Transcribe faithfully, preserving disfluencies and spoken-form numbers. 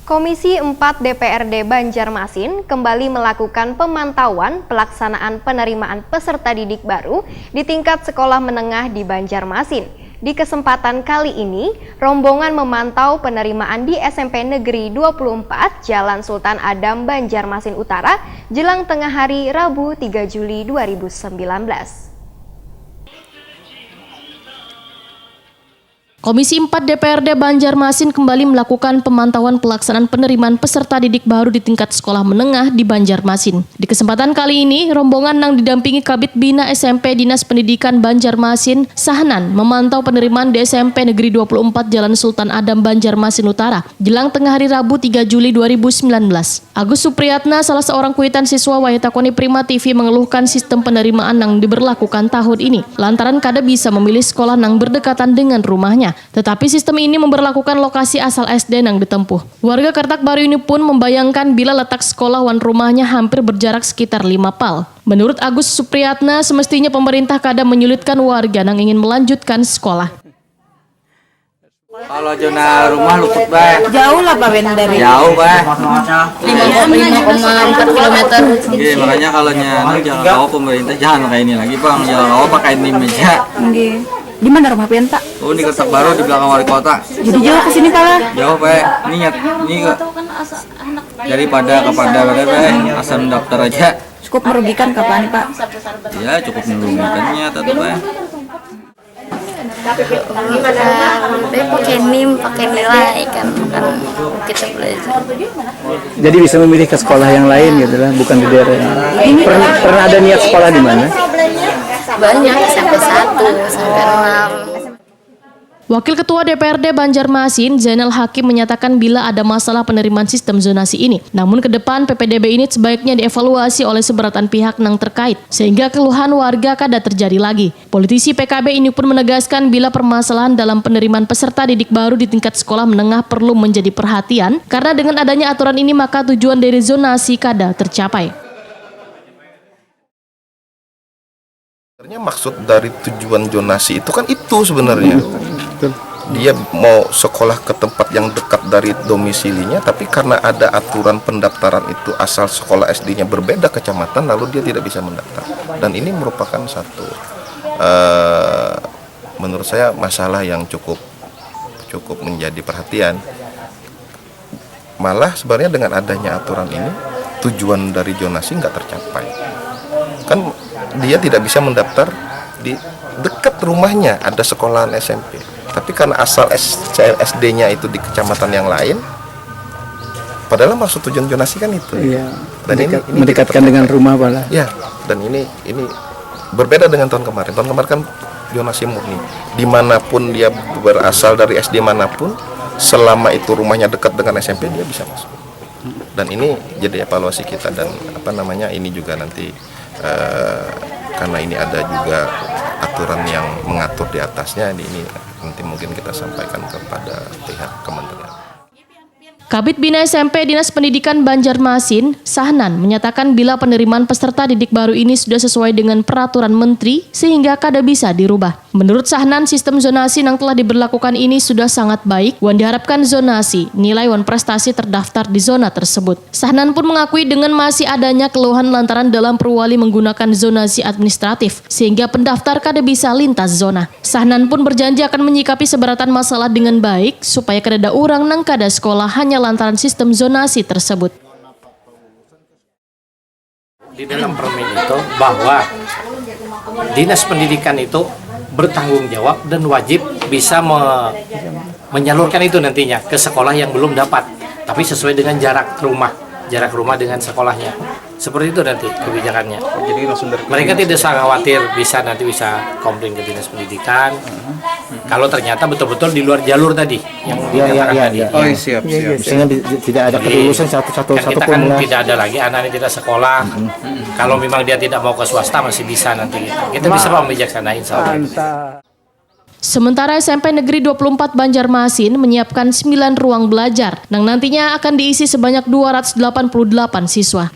Komisi empat D P R D Banjarmasin kembali melakukan pemantauan pelaksanaan penerimaan peserta didik baru di tingkat sekolah menengah di Banjarmasin. Di kesempatan kali ini, rombongan memantau penerimaan di S M P Negeri dua puluh empat Jalan Sultan Adam, Banjarmasin Utara, jelang tengah hari Rabu, tiga Juli dua ribu sembilan belas. Komisi empat D P R D Banjarmasin kembali melakukan pemantauan pelaksanaan penerimaan peserta didik baru di tingkat sekolah menengah di Banjarmasin. Di kesempatan kali ini, rombongan nang didampingi Kabid Bina S M P Dinas Pendidikan Banjarmasin, Sahnan, memantau penerimaan di S M P Negeri dua puluh empat Jalan Sultan Adam, Banjarmasin Utara, jelang tengah hari Rabu, tiga Juli dua ribu sembilan belas. Agus Supriyatna, salah seorang kuitan siswa wayah takuni Prima T V, mengeluhkan sistem penerimaan nang diberlakukan tahun ini, lantaran kada bisa memilih sekolah nang berdekatan dengan rumahnya. Tetapi sistem ini memberlakukan lokasi asal S D nang ditempuh. Warga Kartak Baru ini pun membayangkan bila letak sekolah wan rumahnya hampir berjarak sekitar lima pal. Menurut Agus Supriyatna, semestinya pemerintah kada menyulitkan warga nang ingin melanjutkan sekolah. Kalau zona rumah luput bae. Jauh lah, Pak Ben, dari Jauh bae. Lima koma empat kilometer. Oke, makanya kalau nyana jangan bawa pemerintah, jangan pakai ini lagi, Bang. Jangan bawa pakai ini meja. Nggih. Di mana rumah Ben, Pak? Oh, di Ketak Baru, di belakang wali kota. Jadi jauh ke sini, Pak lah. Jauh bae. Ini nyat, ini ke daripada kepada berapa bae. Asal daftar aja. Cukup merugikan kapan, Pak? Ya, cukup merugikannya, tetap bae. Tapi pakai nim, pakai nilai kan, kan kita belajar. Jadi bisa memilih ke sekolah yang lain gitu lah, bukan di daerah yang pernah, pernah ada niat sekolah di mana? Banyak, sampai satu, sampai enam. Wakil Ketua D P R D Banjarmasin, Zainal Hakim, menyatakan bila ada masalah penerimaan sistem zonasi ini. Namun ke depan P P D B ini sebaiknya dievaluasi oleh seberatan pihak nang terkait, sehingga keluhan warga kada terjadi lagi. Politisi P K B ini pun menegaskan bila permasalahan dalam penerimaan peserta didik baru di tingkat sekolah menengah perlu menjadi perhatian, karena dengan adanya aturan ini maka tujuan dari zonasi kada tercapai. Sebenarnya maksud dari tujuan zonasi itu kan itu sebenarnya. Dia mau sekolah ke tempat yang dekat dari domisilinya, tapi karena ada aturan pendaftaran itu asal sekolah S D-nya berbeda kecamatan, lalu dia tidak bisa mendaftar. Dan ini merupakan satu, eh, menurut saya, masalah yang cukup cukup menjadi perhatian. Malah sebenarnya dengan adanya aturan ini, tujuan dari zonasi nggak tercapai. Kan dia tidak bisa mendaftar di dekat rumahnya ada sekolahan S M P. Tapi karena asal S D-nya itu di kecamatan yang lain, padahal maksud tujuan zonasi kan itu. Iya. Dan ini, ini mendekatkan dengan rumah, Pak lah. Ya, dan ini ini berbeda dengan tahun kemarin. Tahun kemarin kan zonasi murni. Dimanapun dia berasal, dari S D manapun, selama itu rumahnya dekat dengan S M P, dia bisa masuk. Dan ini jadi evaluasi kita, dan apa namanya, ini juga nanti, eh, karena ini ada juga aturan yang mengatur di atasnya, ini nanti mungkin kita sampaikan kepada pihak kementerian. Kabid Bina S M P Dinas Pendidikan Banjarmasin, Sahnan, menyatakan bila penerimaan peserta didik baru ini sudah sesuai dengan peraturan menteri sehingga kada bisa dirubah. Menurut Sahnan, sistem zonasi yang telah diberlakukan ini sudah sangat baik wan diharapkan zonasi, nilai wan prestasi terdaftar di zona tersebut. Sahnan pun mengakui dengan masih adanya keluhan lantaran dalam perwali menggunakan zonasi administratif sehingga pendaftar kada bisa lintas zona. Sahnan pun berjanji akan menyikapi seberatan masalah dengan baik supaya kadada urang nang kada sekolah hanya lantaran sistem zonasi tersebut. Di dalam permen itu bahwa dinas pendidikan itu bertanggung jawab dan wajib bisa me- menyalurkan itu nantinya ke sekolah yang belum dapat, tapi sesuai dengan jarak rumah, jarak rumah dengan sekolahnya. Seperti itu nanti kebijakannya. Jadi langsung dari Mereka tidak usah khawatir, bisa nanti bisa komplain ke dinas pendidikan. Kalau ternyata betul-betul di luar jalur tadi yang dinyatakan tadi. Oh, iya, siap, siap. Misalnya di- di- tidak ada Jadi, kelulusan satu satu kan satu kita pun kan lah. Tidak ada lagi anak yang tidak sekolah. Kalau memang dia tidak mau ke swasta masih bisa nanti kita. Kita bisa Pak membijaksanain soal itu. Sementara S M P Negeri dua puluh empat Banjarmasin menyiapkan sembilan ruang belajar yang nantinya akan diisi sebanyak dua ratus delapan puluh delapan siswa.